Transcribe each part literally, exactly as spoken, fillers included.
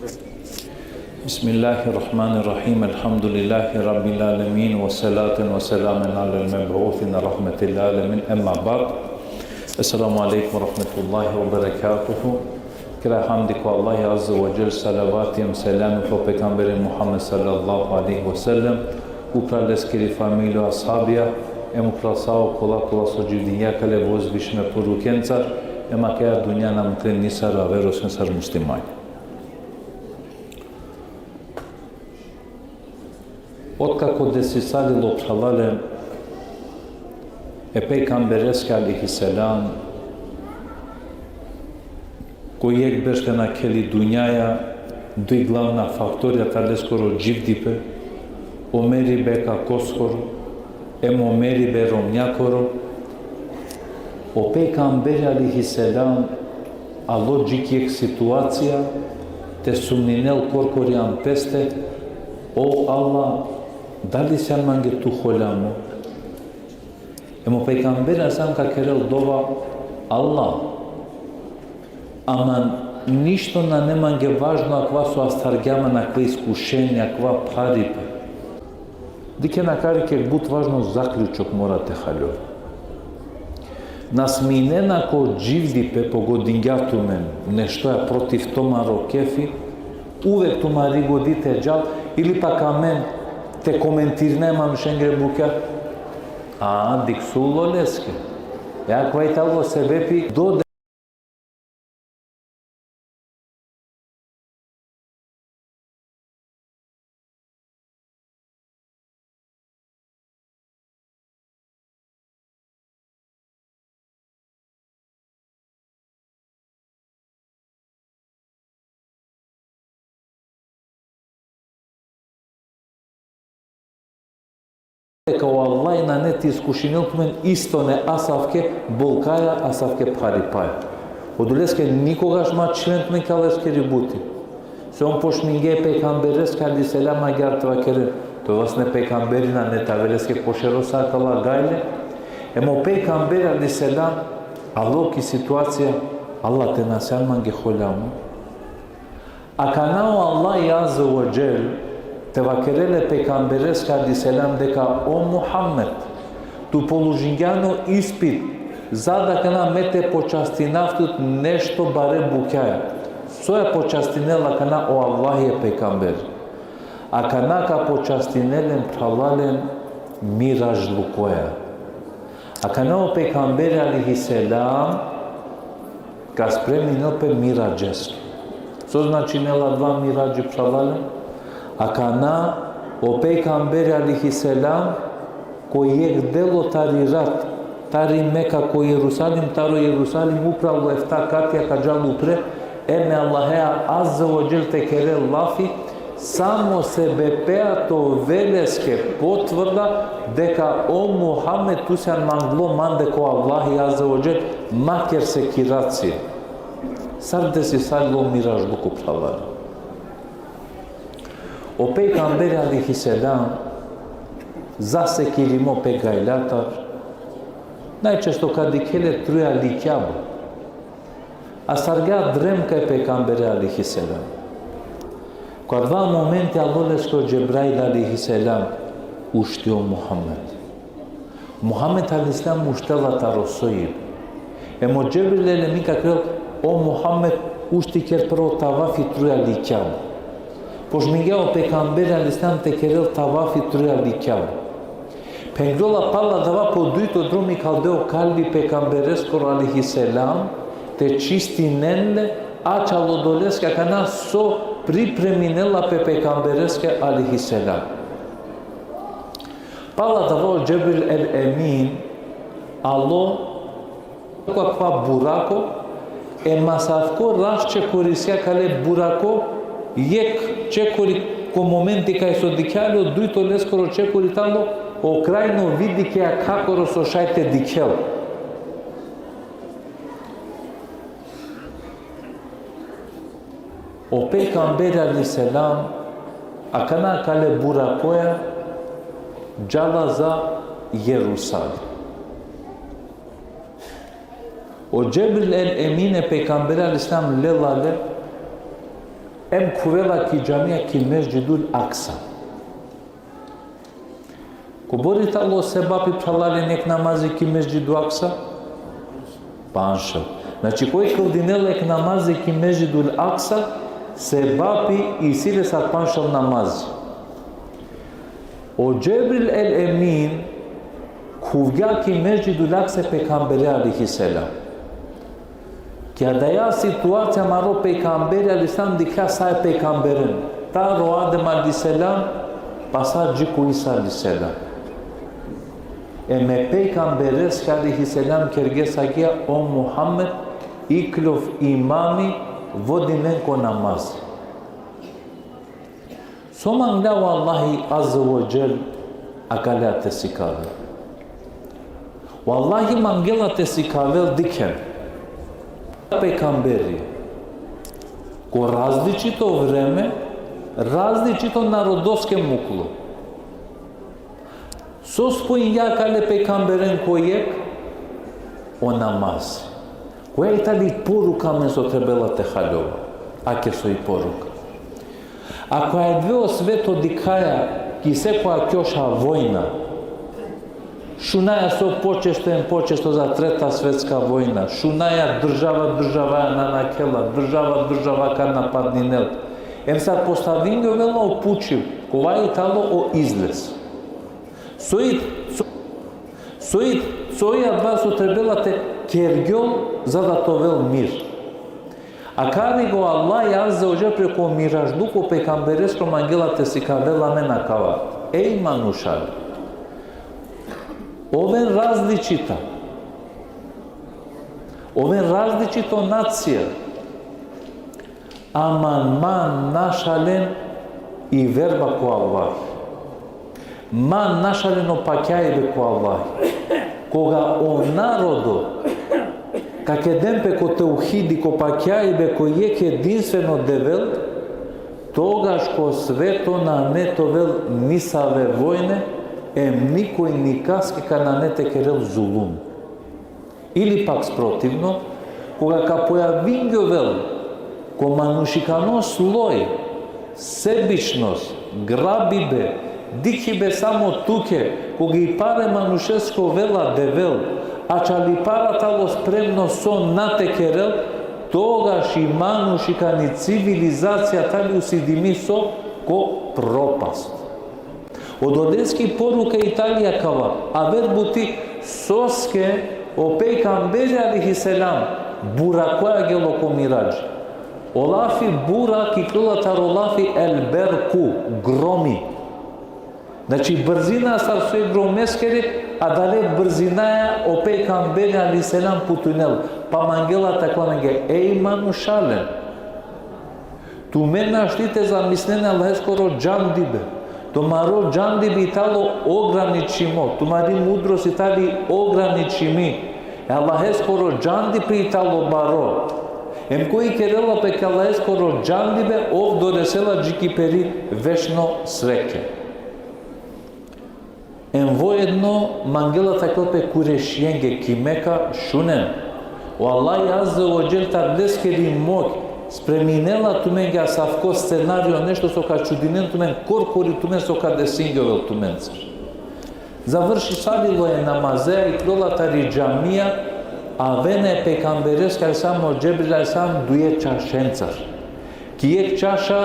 بسم الله الرحمن الرحيم. الحمد لله رب العالمين، وصلاة وسلام على المبعوث رحمة للعالمين. أما بعد. السلام عليكم ورحمة الله وبركاته. Kera hamdi ko Allahi Azze ve Dželle, salavati em selami ko pejgamberi Muhammed sallallahu alejhi ve sellem, upral leskiri familija, ashabija, em upral sa okola kola so dživdinđa kale vozvišime porukencar, em akaja dunja na mukren nisar aver osim sar muslimanja. Otkako desisalilo, phralalen, e pejgambereske alejhi selam, ko jekh berš te nakheli dunjaja, duj glavna faktorija taro leskoro dživdipe, o meribe kakoskoro, em o meribe romnjakoro, o pejgamberi alejhi selam alo dži ki jekh situacija te sumninel korkori an peste: O Allah, dali sian mange tu holjamo? Em o pejgamberi alejhi selam ka kerel dova: Allah, aman ništo nane mange važno akava so astargja man, akava iskušenje, akava pharipe. Dikhen, akari jekh but važno zaključok mora te haljov. Na sminena ko dživdipe, pogodingja tumen, nešto e protiv tumaro kefi, uvek tumari godi te džal, ili pak amen te komentirina e manušengere bukja. A, dikh so ulo leske. E akava i tano sebepi do deka o Allah nane te iskušinel tumen isto ne asavke bolkaja, asavke pharipaja. Odoleske nikogaš ma čhiven tumen ki Allaheskiri buti. Se on počmingja e pejgambereske alejhi selam agjaar te vakeren: Te vas ne pejgamberi nane te avel leske ko šero sa akala gajle. Em o pejgamberi alejhi selam alo ki situacija: Allah, te na sian mange holjamo? Akana o Allahi Azze ve Dželle te vakerel e pejgambereske alejhi selam deka: O Muhammed, tu položingjan o ispit, za da akana me te počastinav tut nešto bare bukjaja. Soja počastinela akana o Allahi e pejgamber? Akana ka počastinel len, phralalen, miradžlukoja. Akana o pejgamberi alejhi selam ka spreminel pe miradžeske. So značinela adava miradži, phralalen? Akana o pejgamberi alejhi selam ko jekh delo tari rat, tari Meka ko Jerusalim, taro Jerusalim upral o efta katija ka džal upre, em e Allahea Azze ve Dželle te kerel lafi, samo sebepea te ovel leske potvrda deka: O Muhammed, tu sian manglo mande ko Allahi Azze ve Dželle, ma ker sekiracija. Sar desisalilo miradžluko, phralalen? O pejgamberi alejhi selam, zasekirimo pe gajlatar, najčesto ka dikhel e Truja li Kjaba. Astargja drem kaj pejgambere alejhi selam. Ko adava momenti alo leske o Džebrail alejhi selam: Ušti, o Muhammed. Muhammed alejhi selam uštela taro sojibe. Em o Džebrail el Emin ka kerel: O Muhammed, ušti, ker prvo tavafi Truja li Kjaba. Počmingja o pejgamberi alejhi selam te kerel tavafi Truja li Kjaba. Phengjol la: Pala adava po dujto drom ikalde o kalbi pejgambereskoro alejhi selam te čistinen le, ačhal odoleske akana so pripreminela pe pejgambereske alejhi selam. Pala adava o Džebrail el Emin alo ko akava burako, em asavko rast čekorisja kale burako, jekh čekori ko momenti kaj so dikhja le, o dujto leskoro čekori tano o krajno vidi ki akhakoro so šaj te dikhel. O pejgamberi alejhi selam akana kale burakoja džala za Jerusalim. O Džebril el Emin e pejgambere alejhi selam lela le, Em khuvela ki džamija ki Mesdžidul Aksa. Kobor i talo sebapi, phralalen, jekh namazi ki Mesdžidul Aksa? Panšel. Znači, koj kldinela jekh namazi ki Mesdžidul Aksa, sebapi isi le sar panšel namazi. O Džebril el Emin khuvgja ki Mesdžidul Aksa e pejgambere alejhi selam. Ki adaja situacija amaro pejgamberi alejhi selam dikhlja sa e pejgamberen, taro Adem alejhi selam, pa sa dži ko Isa alejhi selam. Em e pejgambereske alejhi selam kergje sa agjaar: O Muhammed, iklov imami, vodinen ko namaz. So mangla o Allahi Azze ve Dželle akaleja te sikavel? O Allahi mangela te sikavel, dikhen. Pejgamberi, ko različito vreme, različito narodoske muklo. So spojingja akale pejgamberen ko jekh? O namaz. Koja i tali poruka amen so trebela te haljova? Ake so i poruka. Ako avdive o sveto dikhaja ki sekoja kjoša vojna, šunaja so počesto em počesto za Treta svetska vojna, šunaja država državaja na nakhela, država država ka napadninel. Em sar postavingjovela o pučiv, kova i talo o izlez? So i, so, so i, so i adava so trebela te kergjol za da te ovel mir? Akari o Allah Azze ve Dželle preko miradžluko pejgambereskoro mangela te sikavel amen akava: Ej manušalen, oven različita, oven različito nacija, ama ma našalen i verba ko Allah. Ma našalen o pakjaibe ko Allah. Koga o narodo ka keden pe ko teuhidi, ko pakjaibe ko jekh edinstveno Devel, togaš ko sveto nane te ovel nisave vojne, em nikoj nikaske ka nane te kerel zulum. Ili pak sprotivno, koga ka pojavinjovel ko manušikano sloj sebičnost, grabibe, dikhibe samo tuke, koga i pare manušeske ovela Devel, a čalipara talo spremno so na te kerel, togaš i manušikani civilizacija tali usidimi so ko propast. Odoleske poruka i tali akava, aver buti soske o pejgamberi alejhi selam burakoja gelo ko miradž. O lafi burak ikljola taro lafi el berku, gromi. Znači, brzina sar so i gromeskiri, adale brzinaja o pejgamberi alejhi selam putunel, pa mangela te vakerel amenge: Ej manušalen, tumen našti te zamislinen e Allaheskoro džandibe. Tumaro džandibe i talo ograničimo, tumari mudrost i tali ograničimi. E Allaheskoro džandibe i talo baro. Em koj ikerela pe ki Allaheskoro džandibe, ov doresela dži ki peri večno sreke. Em voedno mangela te vakerel pe Kurešijenge ki Meka: Šunen, o Allah Azze ve Dželle tari leskiri moć spreminela tumenge asavko scenario, nešto so ka čudinen tumen, korkori tumen so ka desingjovel tumencar. Završisalilo e namazea, ikljola tari džamija, avena e pejgambereske alejhi selam o Džebril alejhi selam duje čašencar. Ki jekh čaša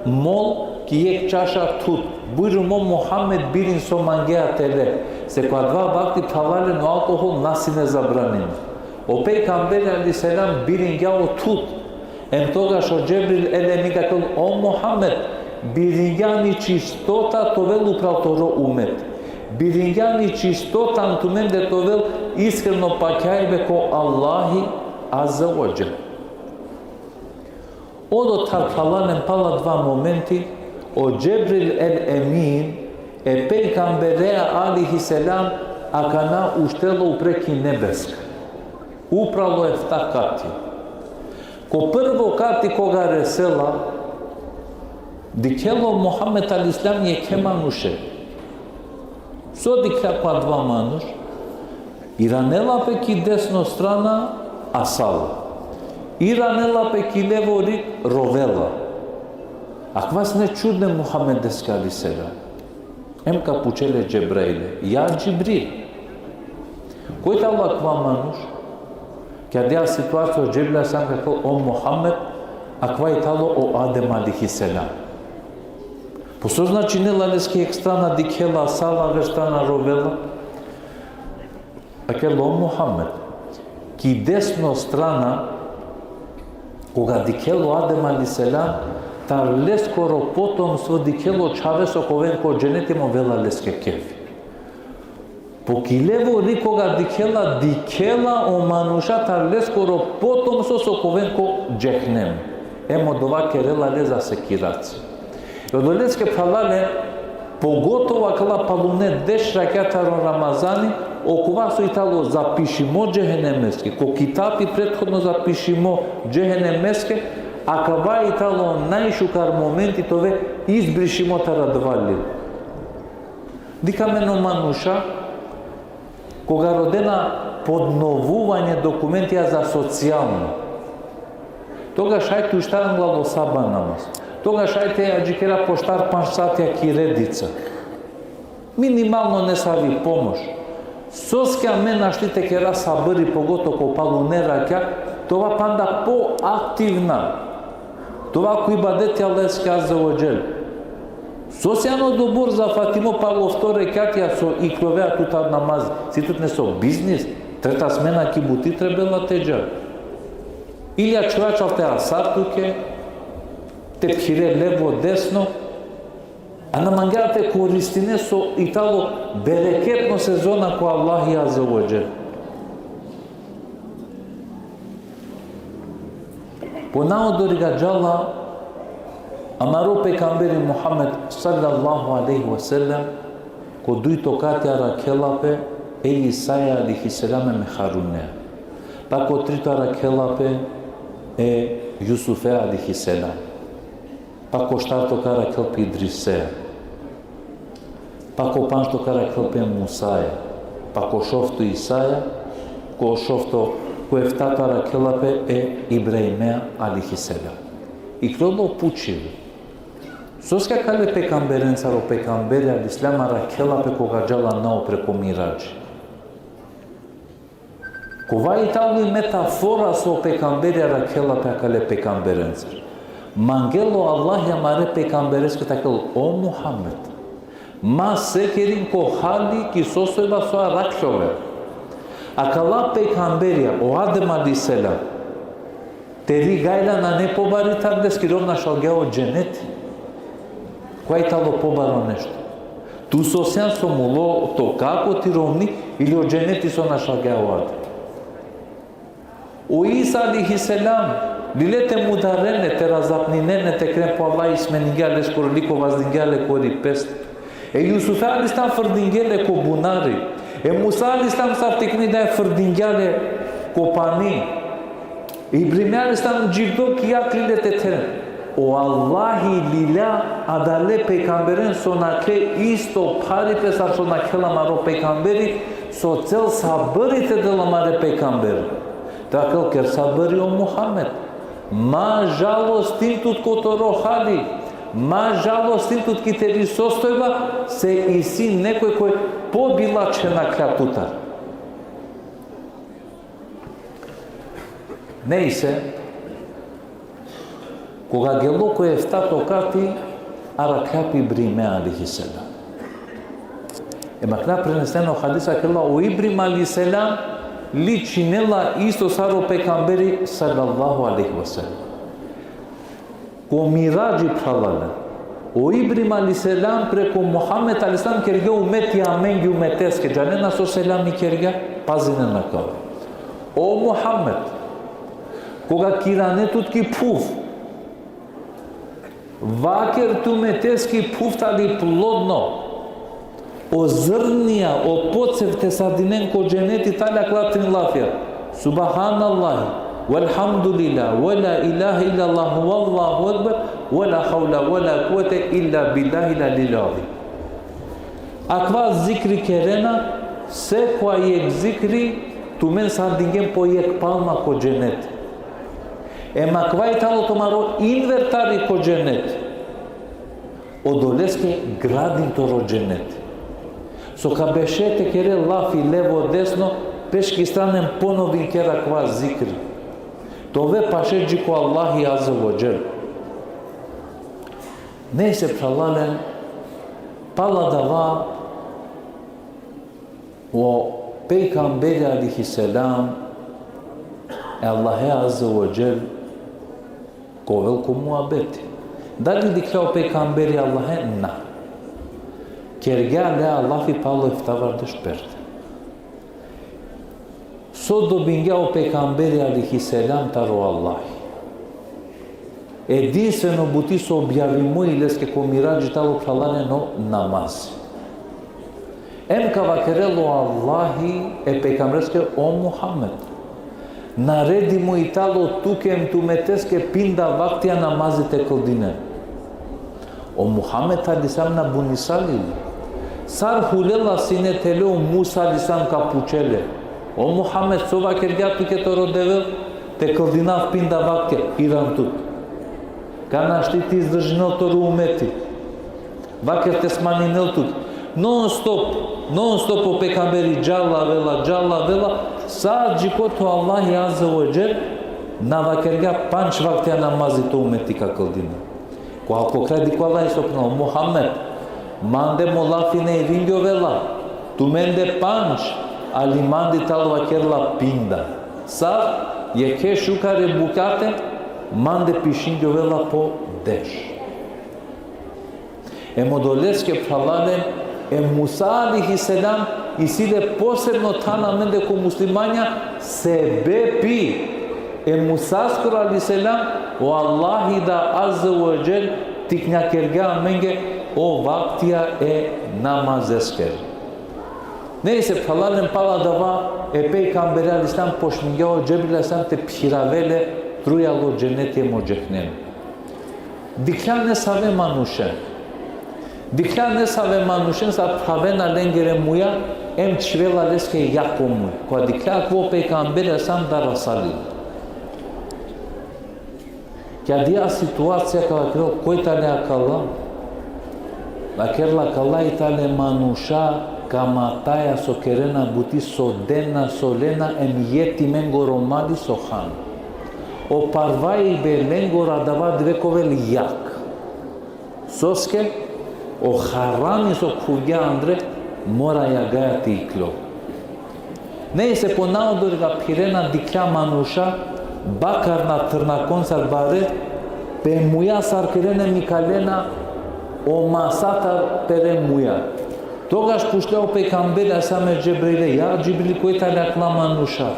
mol, ki jekh čaša thud. Bujrum: O Muhammed, birin so mangea te le. Se ko adava vakti, phralalen, o alkohol na sine zabranimo. O pejgamberi alejhi selam biringja o thud. Em togaš o Džebril el Emin ka vakerel: O Muhammed, biringja ani čistota te ovel upral toro umet. Biringja ani čistota an tumende te ovel iskreno pakjaibe ko Allahi Azze ve Dželle. Odotar, phralalen, pala dva momenti, o Džebril el Emin, e pejgamberea alejhi selam, akana uštela upre ki nebeska. Upral o efta kati. Ko prvo kati koga resela, dikhela o Muhammed alejhi selam jekhe manuše. So dikhla ko adava manuš? Iranela pe ki desno strana, asala. Iranela pe ki levo rig, rovela. Akava sine čudno e Muhammedeske alejhi selam. Em ka pučel e Džebraile: Ja Džibril, koj tano akava manuš? Ki adaja situacija o Džibril alejhi selam ka vakerel: O Muhammed, akava i tano o Adem alejhi selam. Po so značinela leske jekh strana dikhela, sa laver strana rovela? Vakerel: O Muhammed, ki desno strana, koga dikhela o Adem alejhi selam, taro leskoro potomstvo dikhela o čhave so ka oven ko dženeti, em ovela leske kefi. Po ki levo ri koga dikhela, dikhela o manuša taro leskoro potomstvo so ka oven ko džehennem. Em odova kerela le za sekiracija. Odoleske, phralalen, pogotovo akala palune deš rakja taro Ramazani, okova so i tano zapišimo džehennemeske, ko kitabi prethodno zapišimo džehennemeske, akava i tano najšukar momenti te ove izbrišimo taro adava lil. Dikh amen o manuša, koga rodena podnovuvanje dokumentija za socijalno. Togaš šaj te uštar anglal o sabah namaz. Togaš šaj te adžikera po štar pandž satja ki redica. Minimalno nesavi pomoš. Soske amen našti te kera sabri, pogotovo ko palune rakja, te ova panda poaktivna. Te ova ko ibadeti Allaheske azze ve dželle. So sian odobor zafatimo palo ofto rekjatija so ikljovea tut taro namaz, si tut neso biznis, treta smena ki buti trebela te dža. Ili ačhovaja čal te asar tuke, te phire levo desno, a na mangea te koristine so i tano bereketno sezona ko Allahi azze ve dželle. Po naodori ka džala amaro pejgamberi Muhammed sallallahu alejhi ve sellem, ko dujto kati arakhela pe e Isaja alejhi selam em e Harune. Pa ko trito arakhela pe e Jusufe alejhi selam. Pa ko štarto ka arakhel pe Idrise. Pa ko pandžto ka arakhel pe Musaja. Pa ko šovto Isaja, ko šovto, ko eftato arakhela pe e Ibrahime alejhi selam. Ikljola o pučibe. Soske akale pejgamberencar o pejgamberi alejhi selam arakhela pe koga džala naupre ko Miradži? Kova i tano i metafora so pejgamberi arakhela pe akale pejgamberencar. Mangela o Allahi amare pejgambereske te vakerel: O Muhammed, ma sekerin ko hali ki sostojba so arakhljove. Akala pejgamberja, o Adem alejhi selam, teri gajla nane pobari taro leske, i rov našalgja o dženeti. Koj i tano pobaro nešto? Tu so sian so mulo to kako ti romni, ili o dženeti so našalgja o Adem? O Isa alejhi selam, lile te mudaren le, te razapninen le, te keren po Allahi smeningja leskoro liko, vazdingja le kori peste. E Jusufe alejhi selam frdingje le ko bunari. E Musa alejhi selam sar tikni da frdingja le ko pani. Ibrahim alejhi selam dživdo ki jakh lile te theren. O Allahi lilja adale pejgamberen so nakhle isto pharipe sar so nakhela amaro pejgamberi, so cel sabri te del amare pejgamberi. Te vakerel: Ker sabri, o Muhammed. Ma žalostin tut ko toro hali. Ma žalostin tut ki teri sostojba, se isi nekoj koj pobilačhe nakhla tutar. Nejse, koga gelo ko eftato kati, arakhla pe Ibrahime alejhi selam. Em akana prenesena o hadis, vakerela: O Ibrahim alejhi selam ličinela isto sar o pejgamberi sallallahu alejhi ve sellem. Ko Miradži, phralalen, o Ibrahim alejhi selam preko Muhammed alejhi selam kergja umeti amenge umeteske. Džanena so selam i kergja? Pazinen akava. O Muhammed, koga ka irane tut ki phuv, vaker te umeteske: Phuv tani plodno. O zrnija, o pocev te sadinen ko dženeti tane akala trin lafija: Subhanallahi, velhamdulillah, ve la ilahe illallah, vallahu ekber, ve la havle ve la kuvvete illa billahil alil azim. Akava zikri kerena, sekova jekh zikri tumen sadingen po jekh palma ko dženeti. Em akava i tano tumaro invertari ko dženeti. Odoleske gradin toro dženet. So ka beše te kere lafi levo desno, peš ki strana em ponovin ker akava zikri. Te ove paše dži ko Allahi Azze ve Dželle. Nejse, phralalen, pala adava o pejgamberi alejhi selam e Allahe Azze ve Dželle ka ovel ko muabeti. Dali dikhlja o pejgamberi Allahe? Na. Kergja le lafi palo eftavardeš perde. So dobingja o pejgamberi alejhi selam taro Allahi? Edinstveno buti so objavimo i leske ko miradži talo, phralalen, o namaz. Em ka vakerel o Allahi e pejgambereske: O Muhammed, naredimo i talo tuke em tumeteske pinda vaktija namazi te kldinen. O Muhammed alejhi selam na bunisali le. Sar hulela sine tele, o Musa alejhi selam ka pučel le: O Muhammed, so vakergja tuke toro Devel te kldinav pinda vaktija? Iran tut. Ka našti te izdržinel toro umeti. Vaker te smaninel tut. Non stop, non stop o pejgamberi džala avela, džala avela, sa dži kote o Allahi Azze ve Dželle na vakergja pandž vaktija namazi to umeti ka kldina. Ko, ko kraj dikhela Allahi so phenela: O Muhammed, mande mo lafi na iringjovela, tumende pandž, ali mande talo vakerela pinda. Sa, jekhe šukare bukjate, mande pišingjovela po deš. Em odoleske, phralalen, e Musa alejhi selam isi le posebno than amende ko muslimanja, sebepi e Musaskoro alejhi selam, o Allahi da Azze ve Dželle tiknjakergja amenge o vaktija e namazeskere. Nejse, phralalen, pala adava e pejgamberi alejhi selam počmingja o Džebril alejhi selam te phiravel le trujal o dženeti em o džehenemi. Dikhlja nesave manušen. Dikhlja nesave manušen sar phravena lengere muja, em čhivela leske jako muj. Koga dikhlja akava, o pejgamberi alejhi selam darasali. Ki adaja situacija ka vakerel: Koj tane akala? Vakerela: Akala i tane manuša kamataja so kerena buti, so dena, so lena, em jetimengoro mali so hana. O parvaibe lengoro adava dive ka ovel jak. Soske o harami so khuvgja andre mora jagaja te iklol. Nejse, po naodori ka phirena, dikhlja manuša bakarna trnakoncar bare, pe muja sar kerena em ikalena o masatar pere muja. Togaš pučlja o pejgamberi alejhi selam e Džebrila: Ja Džebril, koj tane akala manuša?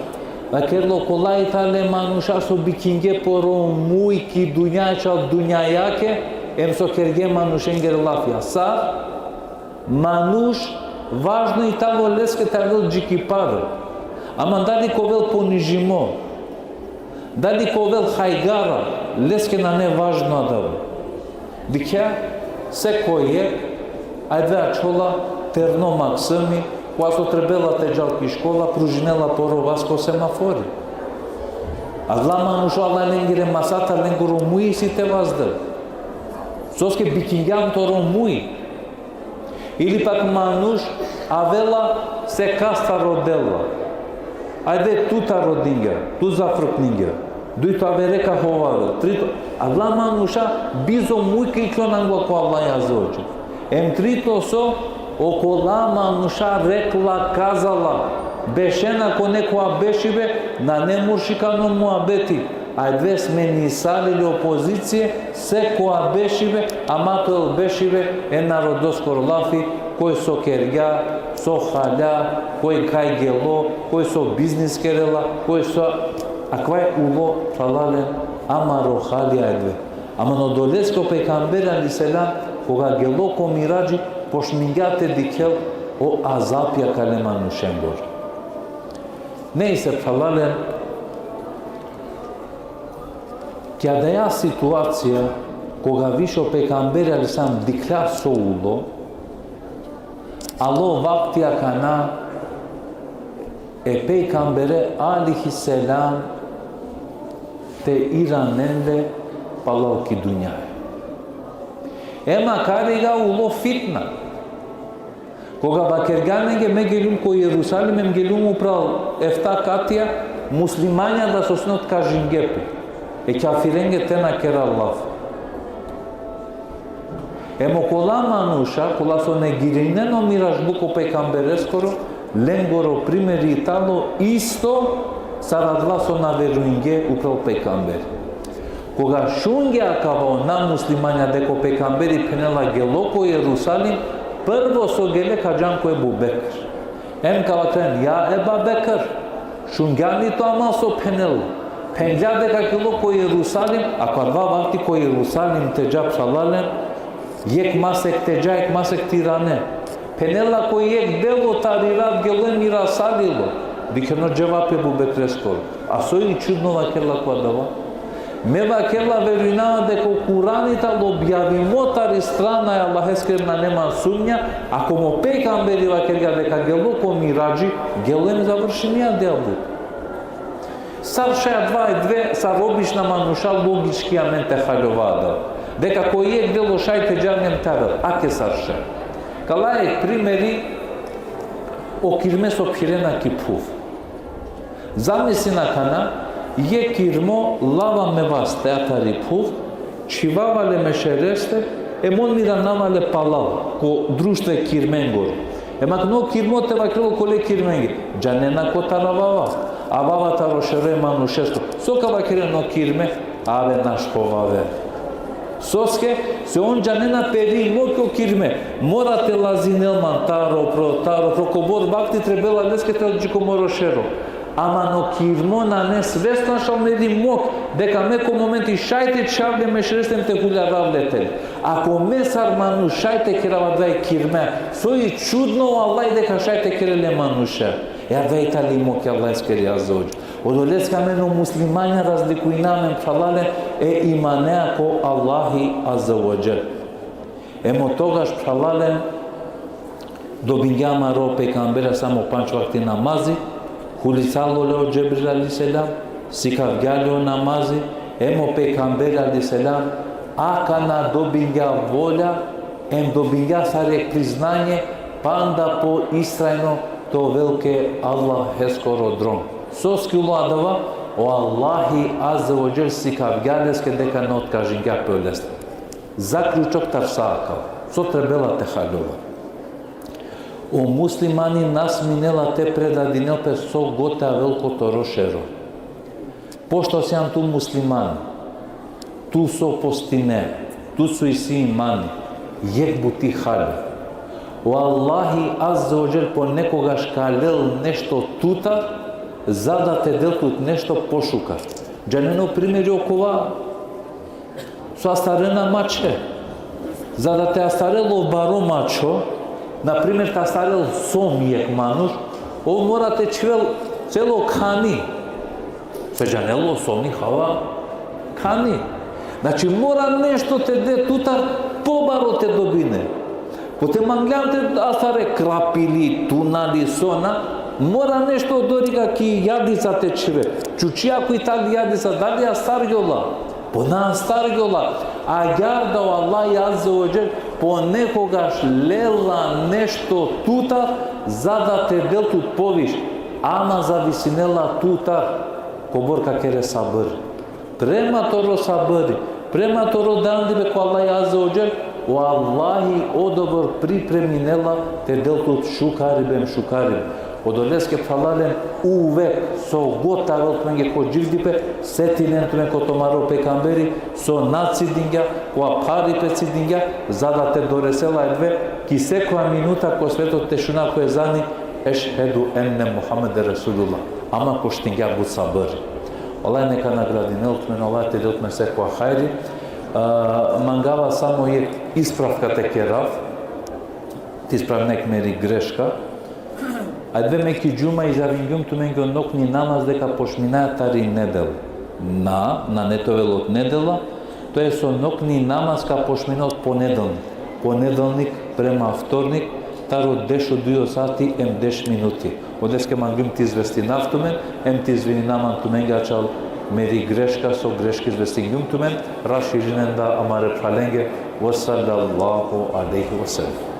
Vakerela: Okola i tane manuša so bikingje poro muj ki dunja, čal dunjajake, em so kergje manušengere lafija. Sar? Manuš, važno i tano leske te avel dži ki pare. Ama dali ka ovel ponižimo, dali ka ovel hajgara, leske nane važno adava. Dikhe, sekoj jekh, ajde ačhola terno maksimi, kova so trebela te džal ki škola, pružinela poro vas ko semafori. Adala manuša, adala lengere masatar, lengoro muj isi te vazdel. Soske bikingjan toro muj. Ili pak manuš avela, sekastar rodela. Ajde, tu ta rodingja, tu zafrkningja. Dujto avere ka hovavel. Trito, adala manuša bizo muj ka iklon angla ko Allah Azze ve Dželle. Em trito so, okola manuša rekla kazala, bešena ko nekova bešibe, nane muršikano muabeti. Ajde, smenisali le o pozicije, sekova bešibe, ama te ovel bešibe e narodoskoro lafi, koj so kergja, so halja, koj kaj gelo, koj so biznis kerela, koj so, akava ulo, phralalen, amaro hali, ajde. Ama odoleske o pejgamberi alejhi selam, koga gelo ko miradži, počmingja te dikhel o azapja kale manušengoro. Nejse, phralalen, ki adaja situacija, koga više o pejgamberi alejhi selam dikhlja so ulo, alo vakti akana e pejgambere alejhi selam te iranen le palal ki dunjaja. Ema kariga ulo fitna. Koga vakergja lenge, me geljum ko Jerusalim, em geljum upral efta katija, muslimanja da so sine otkažinge pe. E kjafirenge te na kera lav. Em okola manuša, kola so negirinena o Miradžluko pejkambereskoro, lengoro primeri tano isto sar adala so na verujnge upral pejkamberi. Koga šungje akava o namuslimanja deka o pejkamberi phenela gelo ko Jerusalim, prvo so gele ka džan ko Ebu Bekr. Em ka vakeren: Ja Eba Bekr, šungjan li tu amal so phenela? Phenela deka gelo ko Jerusalim, a ko adava vakti ko Jerusalim te dža, phralalen, jekh masek te dža, jekh masek te irane. Phenela ko jekh delo tari rat gelo em irasalilo. Dikhen o dževapi Ebu Bekreskoro. A so i čudno vakerela ko adava? Me, vakerela, verujnava deka o Kurani tano objavimo tari strana e Allaheskere, nane man sumnja, a ko mo pejkamberi vakergja deka gelo ko Miradži, gelo em završingja adaja but. Sar šaj adava e dve, sar obična manuša logički amen te haljova adava. Deka ko jekh delo šaj te džan em te avel, ake sar šaj. Kala jekh primeri, o kirme so phirena ki phuv. Zamislin akana, jekh kirmo lava me vaste tari phuv, čhivava le mešereste, em on mi iranava le palal, ko društvo e kirmengoro. Em akana o kirmo te vakerel okole kirmenge: Džanena kotar avava? Avava taro šero e manušesko. So ka vakeren o kirme? Ave, naškovaver. Soske? Se on džanena peri mok o kirme. Mora te lazinel man taro pro, taro pro, kobor vakti trebela leske te dži ko moro šero. Ama o kirmo nane svesno šaj meri mok, deka me ko momenti šaj te čhav le mešereste em te huljarav le tel. Ako me sar manuš šaj te kerav adava e kirme, so i čudno o Allah deka šaj te kerel e manuše. E adava i tali mok e Allaheskeri azze ve dželle. Odoleske amen o muslimanja razlikujna amen, phralalen, e imanea ko Allahi azze ve dželle. Em otogaš, phralalen, dobingja amaro pejkamberi samo pandž vakti namazi, hulisalo le o Džebril alejhi selam, sikavgja le o namazi, em o pejkamberi alejhi selam akana dobingja volja, em dobingja sar jekh priznanje, panda po istrajno te ovel ke Allaheskoro drom. Soske ulo adava? O Allahi azze ve dželle sikavgja leske deka na otkažingja pe olestar. Zaključok tar sa akava, so trebela te haljova? O muslimani na sminela te predadinel pe so god te avel ko toro šero. Pošto sian tu muslimani, tu so postine, tu so isi imani, jekh buti haljo. O Allahi azze ve dželle ponekogaš ka lel nešto tutar, za da te del tut nešto pošukar. Džanen o primeri okova so astarena mače. Za da te astarel o baro mačo, na primer, te astarel som jekh manuš, ov mora te čhivel celo khani. Se džanel o somi hava khani. Znači, mora nešto te de tutar pobaro te dobine. Po te mangljan te astare krapili, tunali, sona, mora nešto odoriga ki jadica te čhive. Čučija koj tali jadica, dali astargjola? Po na astargjola. Agjaar da o Allah azze ve dželle ponekogaš lela nešto tutar, za da te del tut poviše. Ama zavisinela tutar kobor ka kere sabri. Prema toro sabri, prema toro dandibe ko Allah azze ve dželle, o Allahi odobor pripreminela te del tut šukaribe em šukaribe. Odoleske, phralalen, uvek so god te avel tumenge ko dživdipe, setinen tumen ko tumaro pejkamberi, so na cidingja, kova pharipe cidingja, za da te doresel e dve, ki sekoja minuta ko sveto te šuna ko ezani: Ešhedu enne Muhammeden Resulullah. Ama koštingja but sabri. Allah neka nagradinel tumen, Allah te del tumen sekoja hajri. A, mangava samo jekh ispravka te kerav, te ispravina jekh meri greška. Adava me ki džuma izjavingjum tumenge o nokni namaz deka pošminaja tari nedela. Na, nane te ovel ot nedela, to jest o nokni namaz ka pošminel ot ponedelnik. Ponedelnik prema vtornik, taro dešuduj o sati em deš minuti. Odoleske mangjum te izvestinav tumen, em te izvininav man tumenge ačhal meri greška, so greške izvestingjum tumen, raširinen da amare phralenge, ve sallallahu alejhi ve sellem.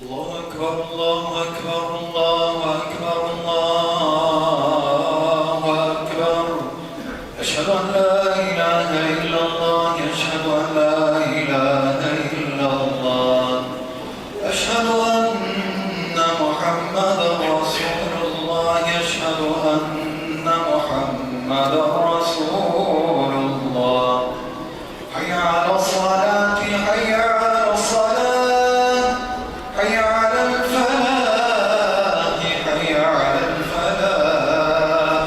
الله أكبر، الله أكبر، الله أكبر، الله أكبر. أشهد أن لا إله إلا الله، أشهد أن لا إله إلا الله، أشهد أن محمدا رسول رسول الله. حي على الصلاة، حي على الصلاة، حي على الفلاح، حي على الفلاح.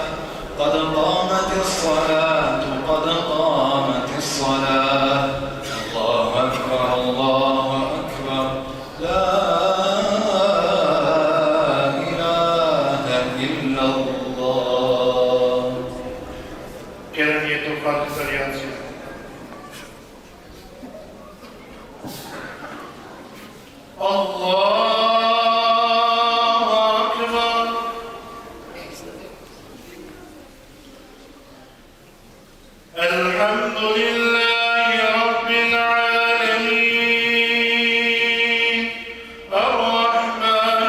قد قامت الصلاة، قد قامت الصلاة. الله أكبر، الله أكبر. لا إله إلا الله. Kerem yetu Fatiha. الله أكبر. الحمد لله رب العالمين. الرحمن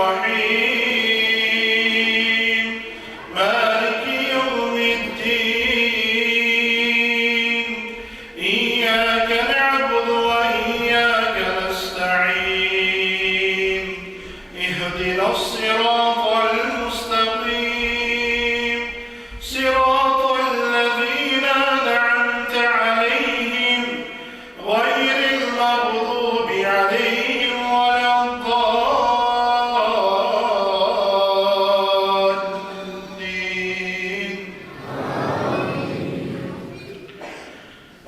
الرحيم. مالك يوم الدين. إياك نعبد وإياك نستعين. اهدنا الصراط المستقيم. صراط الذين أنعمت عليهم غير المغضوب عليهم ولا الضالين.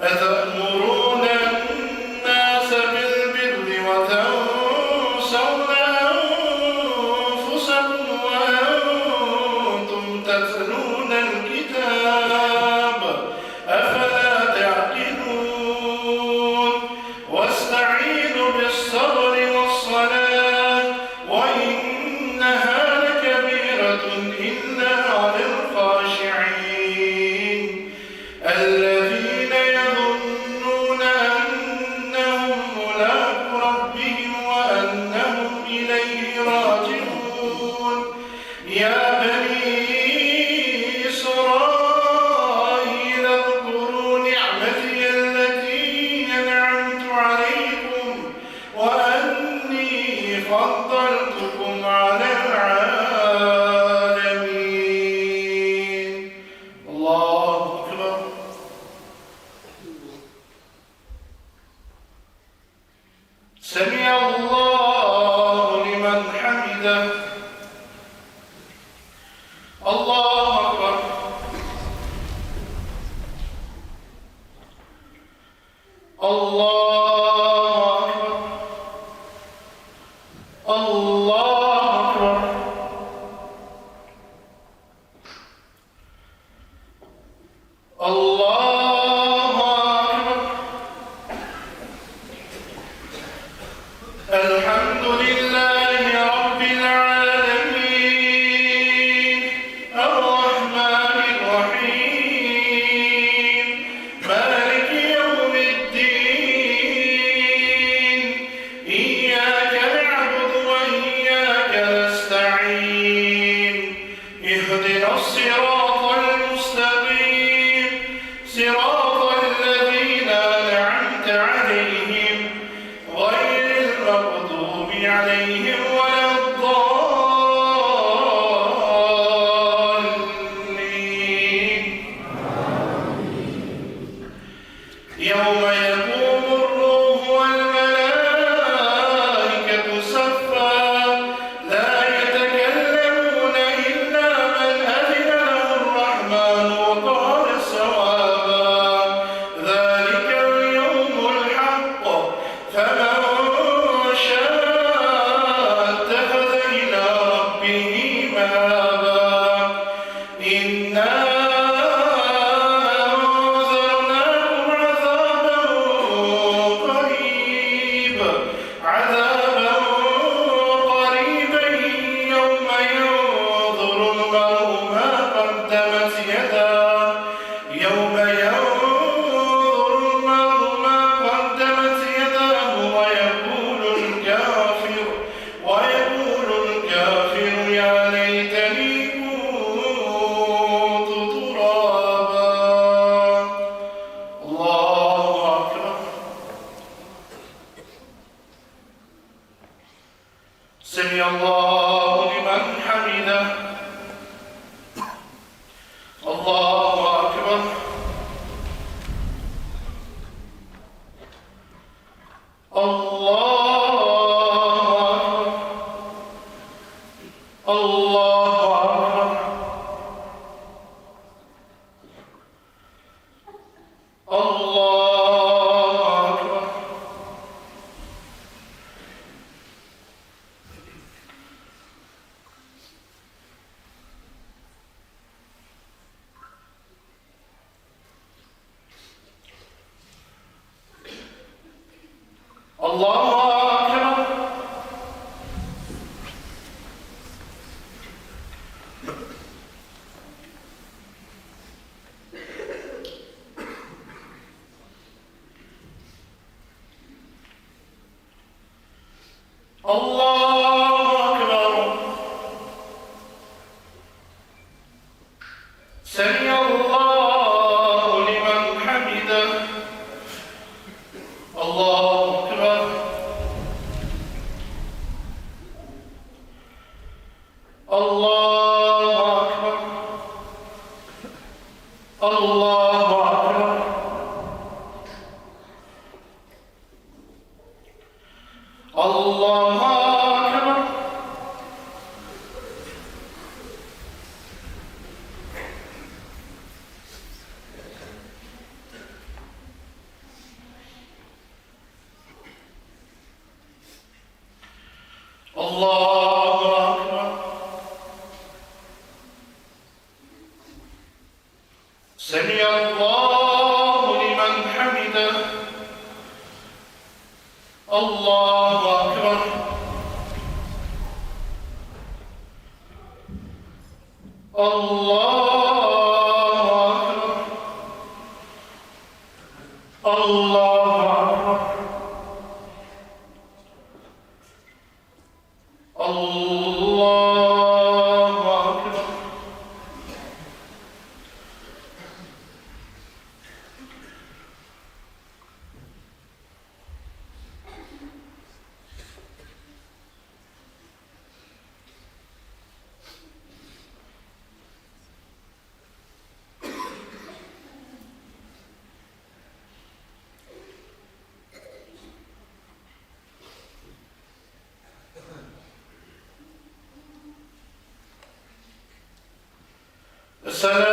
أتأمرون الناس بالبر وتنسون أنفسكم وأنتم تتلون الكتاب، أفلا تعقلون؟ واستعينوا بالصبر والصلاة، وإنها لكبيرة إلا على الخاشعين. الذين يظنون أنهم ملاقو ربهم وأنهم إليه راجعون. يا بني إسرائيل اذكروا نعمتي التي أنعمت عليكم وأني فضلتكم على العالمين. الله أكبر. سمع الله لمن حمده. الله أكبر. الله أكبر. الله أكبر. الله أكبر. الحمد لله رب العالمين. الرحمن الرحيم. مالك يوم الدين. إياك نعبد وإياك نستعين. اهدنا الصراط المستقيم. صراط الذين أنعمت عليهم غير المغضوب عليهم ولا الضالين. يوم يقوم الروح والملائكة صفا لا يتكلمون إلا من أذن له الرحمن وقال صوابا. ذلك اليوم الحق فمن شاء اتخذ إلى ربه مآبا. إنا أنذرناكم عذابا الله أكبر. الله أكبر. سمع الله لمن حمده. الله أكبر. الله أكبر. الله أكبر. الله أكبر. الله أكبر. سمع الله لمن حمده. الله أكبر. الله أكبر. الله أكبر. الله أكبر. السلام